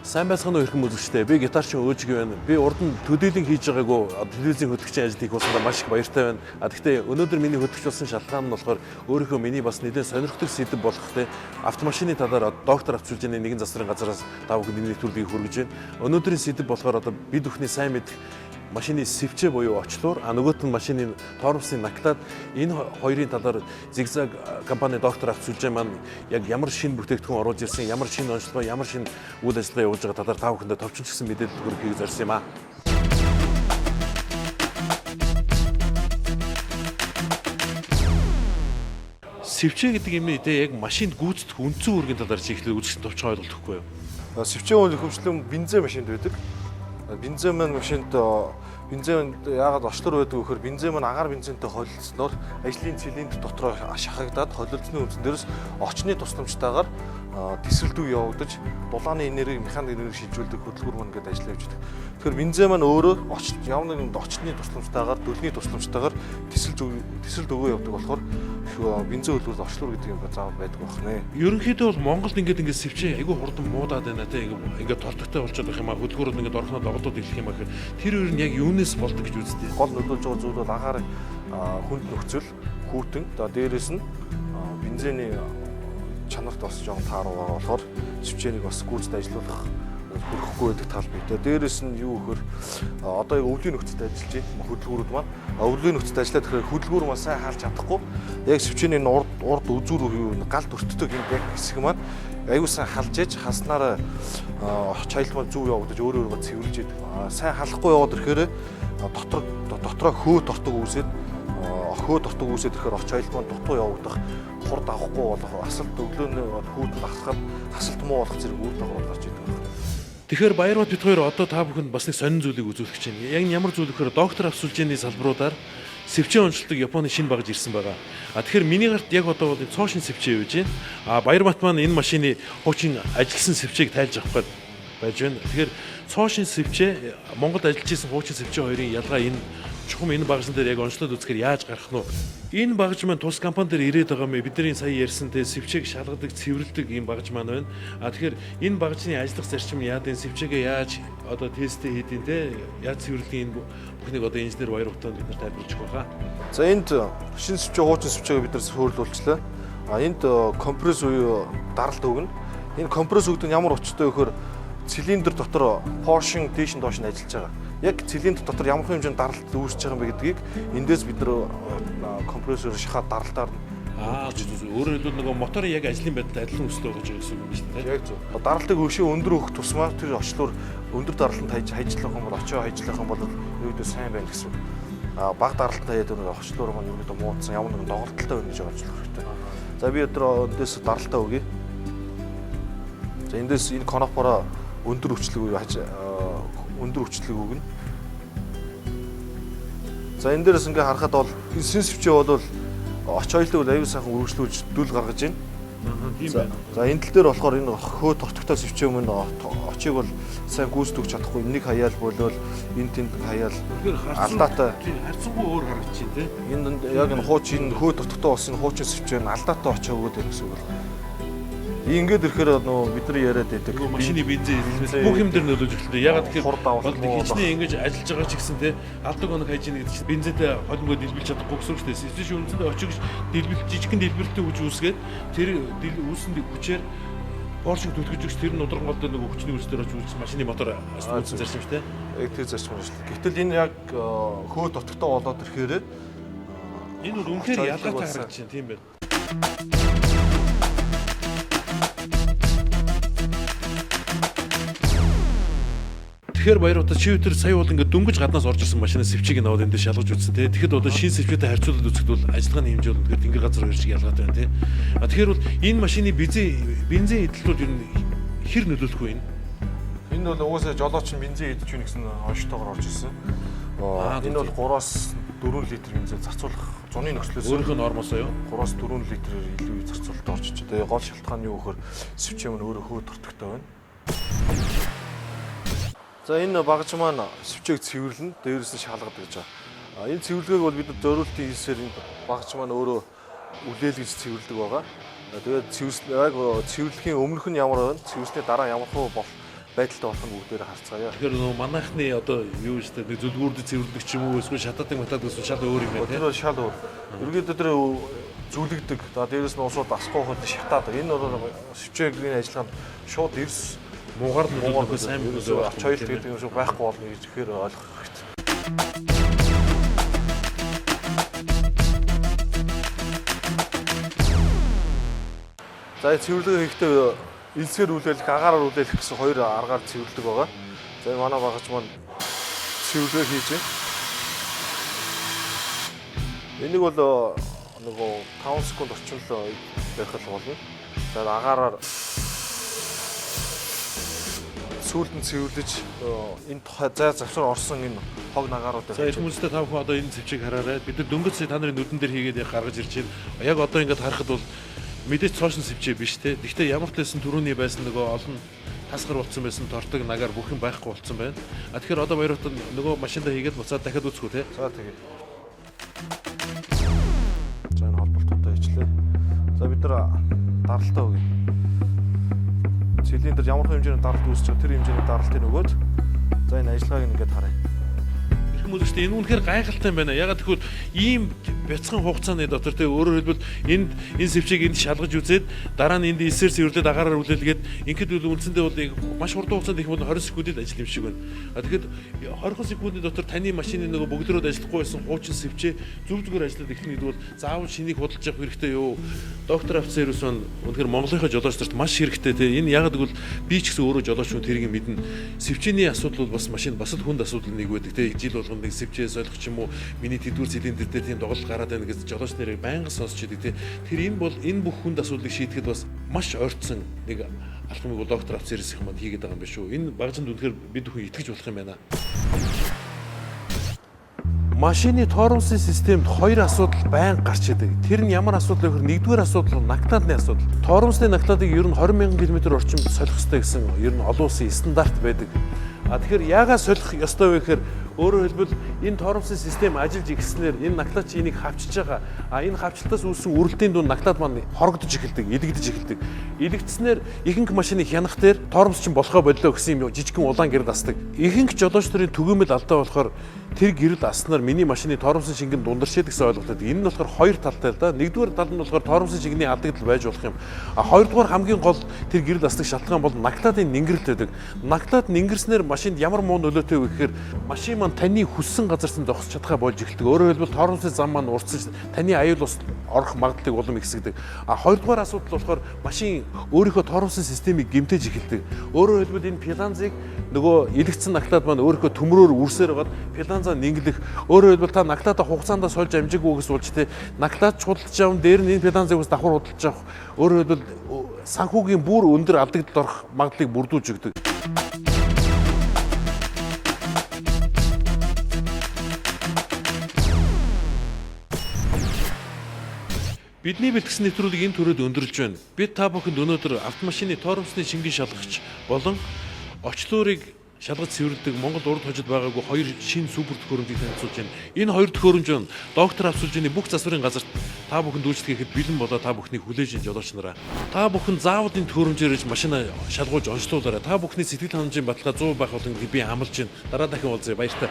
Сайн байцгаана уу хэрхэн үзэгчдээ. Би гитарчин Өөжиг байна. Би урд нь төдийлөн хийж байгаагүй телевизийн хөтлөгчийн ажил хийх болсондоо маш их баяртай байна. А тэгтээ өнөөдөр миний хөтлөгч болсон шалтгаан нь болохоор өөрийнхөө миний бас нэлээд сонирхдаг сэдэв болох те автомашины талаар доктор авч үлжээний нэгэн засварын газараас та бүхэнд энэ нэвтрүүлгийг хүргэж байна. Өнөөдрийн сэдэв болохоор одоо бид бүхний сайн мэдэх машины сэвчээ буюу очлуур, а нөгөөт нь машины тормосын наклаад энэ хоёрын талаар Zigzag компани доктор авч сүлжээ маань яг ямар шинэ бүтээгдэхүүн оруулж ирсэн, ямар шинэ онцлогоо, ямар шинэ үйл ажиллагаа явуулж байгаа талаар та бүхэндээ товчхон ч гэсэн мэдээлэл хүргэхийг зорьсон юм аа. Сэвчээ гэдэг юм ээ яг машинд гүйцэтгэх үндсэн үүргийн талаар чи эхлээд үзэгчдэд товчхон ойлголт өгөхгүй юу? Сэвчээ бол ихэвчлэн бензин машинд байдаг. Бензин маань машинд бензин яагаад очлоор байдаг вэ гэхээр бензин маань агаар бензинтэй холилдсноор ажлын цилиндр дотроо шахагдаад холилдсны үндсэн дээрээс орчны тусламжтайгаар тэсрэлдүү явагдаж дулааны энерги, механик энерги шилжүүлдэг хөдөлгүүр маань гэдэг ажил явж байдаг. Тэгэхээр бензин маань өөрөө ямар нэгэн орчны тусламжтайгаар, дөлний тусламжтайгаар тэсрэлд өгөө явдаг болохоор бензин хөдөлгүүрт очлоор гэдэг юм заавал байдаг байна. Ерөнхийдөө бол Монголд ингээд сэвчээ айгүй хурдан муудаад байна те, ингээд толтогтой болчиход байх юм а, хөдөлгүүрүүд ингээд орхиноо доголдоод эхлэх юм а гэхээр тэр үер нь яг юунаас болдог гэж үздэг. Гол нөлөөлж байгаа зүйл бол агаар хүнд нөхцөл, хүүтэн, за дээрээс нь бензиний чанарт бас жоохон тааруу байгаа болохоор сэвчээнийг бас гүйцэд ажилуулах хүрэхгүй байдаг тал бий. Дээрээс нь юу гэхээр одоо яг өвлийн нөхцөлд ажиллаж байна хөдөлгүүрүүд маань. Өвлийн нөхцөлд ажиллаад тэгэхээр хөдөлгүүр маань сайн хаалж чадахгүй. Яг сэвчээний урд үзүүр юу галд өртдөг юм яг хэсэг маань аюу сайн халж ээж халснараа чаялт маань зөв явагдаж өөрөө өөрийгөө цэвэрлж идэг. Сайн халахгүй яваад ирэхээр дотроо хөө тортог үүсээд хөө тортог үүсээд ирэхээр оч аялт маань дутуу явагдах, хурд авахгүй болох, асалт өглөөний хүүтэнд асахад асалт муу болох зэрэг үр дагавар гарч идэг байна. Тэгэхээр Баярбат бид хоёр одоо та бүхэнд бас нэг сонин зүйлийг үзүүлэх гэж байна. Яг ямар зүйл гэхээр доктор авч сүлжээний салбаруудаар сэвчээ онцлдог Японы шинэ багж ирсэн байгаа. А тэгэхээр миний гарт яг одоо бол энэ цоо шин сэвчээ явж байна. А Баярбат маань энэ машины хуучин ажилласан сэвчээг тайлж авах гээд байж байна. Тэгэхээр цоо шин сэвчээ Монголд ажиллаж исэн хуучин сэвчээ хоёрын ялгаа энэ чухам энэ багжан дээр яг онцлоод үзэхээр яаж гарах нь вэ? Энэ багж маань тус компани дээр ирээд байгаа юм. Бидний сая ярьсан те сэвчээг шалгадаг, цэвэрлэдэг ийм багж маань байна. А тэгэхээр энэ багжны ажиллах зарчим яад энэ сэвчээгээ яаж одоо тестээ хийдин те яаж цэвэрлэдэг энэ бүхнийг одоо инженер Баяр утаанд бид нар тайлбарлаж өгөх байхаа. За энд шинэ сэвчээ, хуучин сэвчээгээ бид нар суйрлуулчлаа. А энд компресс буюу даралт өгнө. Энэ компресс өгдөг нь ямар учиртай вэ гэхээр цилиндр дотор поршин дээш нь доош нь ажиллаж байгаа. Яг цилиндр дотор ямар хэмжээнд даралт үүсэж байгаа юм бэ гэдгийг эндээс бид нар компрессор шахаад даралтаар Аа зүг. Өөрөөр хэлбэл нөгөө моторын яг ажлын байдалтай адилхан өсөлтөө байгаа гэсэн үг юм шүү дээ. Яг зөв. Даралтыг өшөө өндөр өгөх тусмаа тэр очлоор өндөр даралтанд хайжлах юм бол очоо хайжлах юм бол ерөөдөө сайн байна гэсэн үг. А бага даралтанд хаяад өнөр очлоор маань ерөөдөө муудсан ямар нэгэн доголдолтой байна гэж ойлгох хэрэгтэй. За би өдрөө эндээс даралтаа өгье. За эндээс энэ конопороо өндөр хүчлэг өндөр хүчлэг өгнө. За энэ дээрээс ингээ харахад бол энэ сэн сэвчээ бол оч хоёлыг бол аюу сайхан үргэлжлүүлж дүл гаргаж байна. Тийм байна. За энэ тал дээр болохоор энэ хөө тортогтой сэвчээ өмнө очийг бол сайн гүйцэтгэж чадахгүй энийг хаяал болвол энэ тэнд хаяал алдаатай. Харьцангуй өөр харагдаж байна те. Энэ яг энэ хуучин энэ хөө тортогтой болсон хуучин сэвчээ нь алдаатай очоо өгөөд байна гэсэн үг бол. Ингээд ирэхээр нөө бид нар яриад байдаг. Машины бензин бүх юм дээр нөлөөлж эхэлдэг. Ягаад гэхээр хурд авалт хичнээн ингэж ажиллаж байгаа ч гэсэн те алдаг оног хайж ийн гэдэг чинь бензинтэй холимгоо дэлбэлж чадахгүй гэсэн үг шүү дээ. Эсвэл үндсэндээ очиж дэлбэлж жижигхэн дэлбэрэлтийн хүч үүсгээд тэр үүсэн хүчээр Поршиг түлхэж өгч тэр нь удрангол дээр нөгөө хүчний үүсдээр очиж үүссэн машины мотор үүссэн зарчим шүү дээ. Яг тэр зарчим шүү дээ. Гэтэл энэ яг хөө дутагтай болоод ирэхээр энэ бол үнэхээр ялгаатай харагдаж байна тийм байна. Тэгэхээр Баяр удаа чи өдөр сая бол ингээд дөнгөж гаднаас орж ирсэн машинаа сэвчийг нь аваад энэ дээр шалгаж үзсэн тий. Тэгэхэд одоо шинэ сэвчээтэй харьцуулаад үзэхэд бол ажиллагааны хэмжээ бол үнэхээр тэнгэр газар хоёр шиг ялгаатай байна тий. А тэгэхээр бол энэ машины бензин эдэлт бол ер нь хэр нөлөөлөх вэ энэ? Энэ бол угаасаа жолооч нь бензин идэж байна гэсэн онцтойгоор орж ирсэн. Энэ бол 3-4 литр бензин зарцуулах зуны нөхцлөөс өөрийнх нь нормосоо юу? 3-4 литрээр илүү зарцуулалт орж ич. Тэгээ гол шалтгаан нь юу гэхээр сэвчээ мань өөрөө хөө тортогтой байна. За энэ багж маань сэвчээг цэвэрлэн дээрээс нь шалгадаг гэж байгаа. Энэ цэвэрлэгээг бол бид зориултын хийсээр энэ багж маань өөрөө үлээл гэж цэвэрлдэг байгаа. Тэгээд цэвэрлэхийн өмнөх нь ямар байна? Цэвэрлэсний дараа ямар хуу бол байдалтай болох нь бүгдээрээ харцгаая. Тэгэхээр нөгөө манайхны одоо юу шүү дээ, нэг зүлгүүрдэ цэвэрлдэг ч юм уу, эсвэл шатаадаг матаадаг гэсэн шал өөр юм байна. Тэр бол шал өөр. Ерөнхийдөө тэр зүлэгдэг. За дээрэс нь усууд асахгүй хөл шатаадаг. Энэ бол швчээгийн ажиллагаанд шууд эрс муугар нөлөөлөх сайн нөлөө ач хоёлт гэдэг юм шиг байхгүй болно гэж ихээр ойлгох хэрэгтэй. За цэвэрлэгээ хийхдээ элсгээр үлээлэх, агаараар үлээлэх гэсэн хоёр аргаар цэвэрлдэг байгаа. За манай багаж маань цэвэрлэгээ хийж байна. Энийг бол нөгөө 5 секунд орчим л байх л болно. За агаараар сүүлд нь цэвэрлэж энэ тухай зай завсар орсон энэ хог нагааруудыг. За хүмүүстээ та бүхэн одоо энэ зэвчийг хараарай. Бид нар дөнгөж сая та нарын нүдэн дээр хийгээд яг гаргаж ирж байна. Яг одоо ингээд харахад бол мэдээж цоошин сэвчээ биш те. Гэхдээ ямар ч байсан түрүүний байсан нөгөө олон тасгар болцсон байсан тортог нагаар бүх юм байхгүй болцсон байна. А тэгэхээр одоо Баярбат нөгөө машиндаа хийгээд буцаад дахиад үзэх үү те. За тэгээ. За энэ холболтуудаа хийчлээ. За бид нар даралтаа өгье. Цилиндр ямар хэмжээний даралт үүсэж байгаа тэр хэмжээний даралтыг өгөөд за энэ ажиллагааг ингээд харъя. Эрхэм үзэгчдээ, энэ үнэхээр гайхалтай юм байна. Ягаад гэвэл ийм бяцхан хугацааны дотор те, өөрөөр хэлбэл энд энэ сэвчийг энд шалгаж үзээд дараа нь энд элсээр цэвэрлээд агаараар үлээлгээд ингээд үл үндсэндээ бол маш хурдан хугацаанд их бол 20 секундэд ажил юм шиг байна. А тэгэхэд 20 секундын дотор таны машины нөгөө бөглөрөөд ажиллахгүй байсан хуучин сэвчээ зүв зүгээр ажиллаад эхлэнэ гэдэг бол заавал шинийг худалдаж авах хэрэгтэй юу? Доктор Авц сервис маань үнэхээр Монголынхаа жолооч нарт маш хэрэгтэй те. Энэ ягаад гэвэл би ч гэсэн өөрөө жолооч хүн тэрийг мэднэ. Сэвчээний асуудал бол бас машин бас л хүнд асуудал нэг байдаг те. Жил болгоно нэг сэвчээ солих ч юм уу, миний тэдгүүр цилиндр дээр тийм тоглолт гараад байна гэж жолооч нарыг байнга сонсч идэг те. Тэр энэ бол энэ бүх хүнд асуудлыг шийдэхэд бас маш ойртсон нэг алхмыг бол доктор Авц сервисийн маань хийгээд байгаа юм биш үү? Энэ багжинд үнэхээр бид бүхэн итгэж болох юм байна. Машины тормозын системд хоёр асуудал байнга гарч идэг. Тэр нь ямар асуудал вэ гэхээр нэгдүгээр асуудал нь накладны асуудал. Тормозны накладыг ер нь 20 мянган км орчимд солих ёстой гэсэн ер нь олон улсын стандарт байдаг. А тэгэхээр яагаад солих ёстой вэ гэхээр өөрөөр хэлбэл энэ тормозын систем ажиллаж эхэлснээр энэ наклад чи энийг хавчиж байгаа. А энэ хавчлалтаас үүссэн үрэлтийн дунд наклад маань хорогдож эхэлдэг, илэгдэж эхэлдэг. Илэгдснээр ихэнх машины хянах дээр тормоз чинь болохоо боллоо гэсэн юм жижигхэн улаан гэрэл асдаг. Ихэнх жолооч нарын түгээмэл алдаа болохоор тэр гэрэл аснаар миний машины тормозын шингэн дундаршээд гэсэн ойлголт байдаг. Энэ нь болохоор хоёр талтай л да. Нэгдүгээр тал нь болохоор тормозын шингэний алдагдал байж болох юм. А хоёрдугаар хамгийн гол тэр гэрэл асдаг шалтгаан бол накладын нэнгэрэлт байдаг. Наклад нэнгэрснээр машинд ямар муу нөлөөтэй вэ гэхээр машин маань таны хүссэн газарт нь зогсож чадхаа болж эхэлдэг. Өөрөөр хэлбэл тормозын зам маань уртсаж таны аюул ус орох магадлалыг улам ихсгдэг. А хоёрдугаар асуудал болохоор машин өөрийнхөө тормозын системийг гэмтэж эхэлдэг. Өөрөөр хэлбэл энэ филанзыг нөгөө илэгдсэн наклад маань өөрийнхөө төмрөөр үрсээр байгаад филанзаа нинглэх. Өөрөөр хэлбэл та наклада хугацаанд сольж амжаагүй гэсэн болж те наклад худалдаж аван дээр нь энэ филанзыг бас давхар худалдаж авах. Өөрөөр хэлбэл санхүүгийн бүр өндөр алдагдалд орох магадлалыг бүрдүүлж өгдөг. Бидний бэлтгэсэн нэвтрүүлэг энэ түрээд өндөрлж байна. Бид та бүхэнд өнөөдөр автомашины тормозны шингэн шалгагч болон очлуурыг шалгаж цэвэрлэдэг Монгол урд хожид байгаагүй хоёр шинэ супер төхөөрөмжийг танилцуулж байна. Энэ хоёр төхөөрөмж нь доктор Авсулжины бүх засварын газарт та бүхэнд үйлчлэхэд бэлэн болоо та бүхнийг хүлээж ин жолооч нараа. Та бүхэн заавал энэ төхөөрөмжөөр иж машина шалгуулж онцлуулаарай. Та бүхний сэтгэл ханамжийн баталгаа 100 байх болно гэдгийг би амлаж байна. Дараа дахин уулзъя. Баяртай.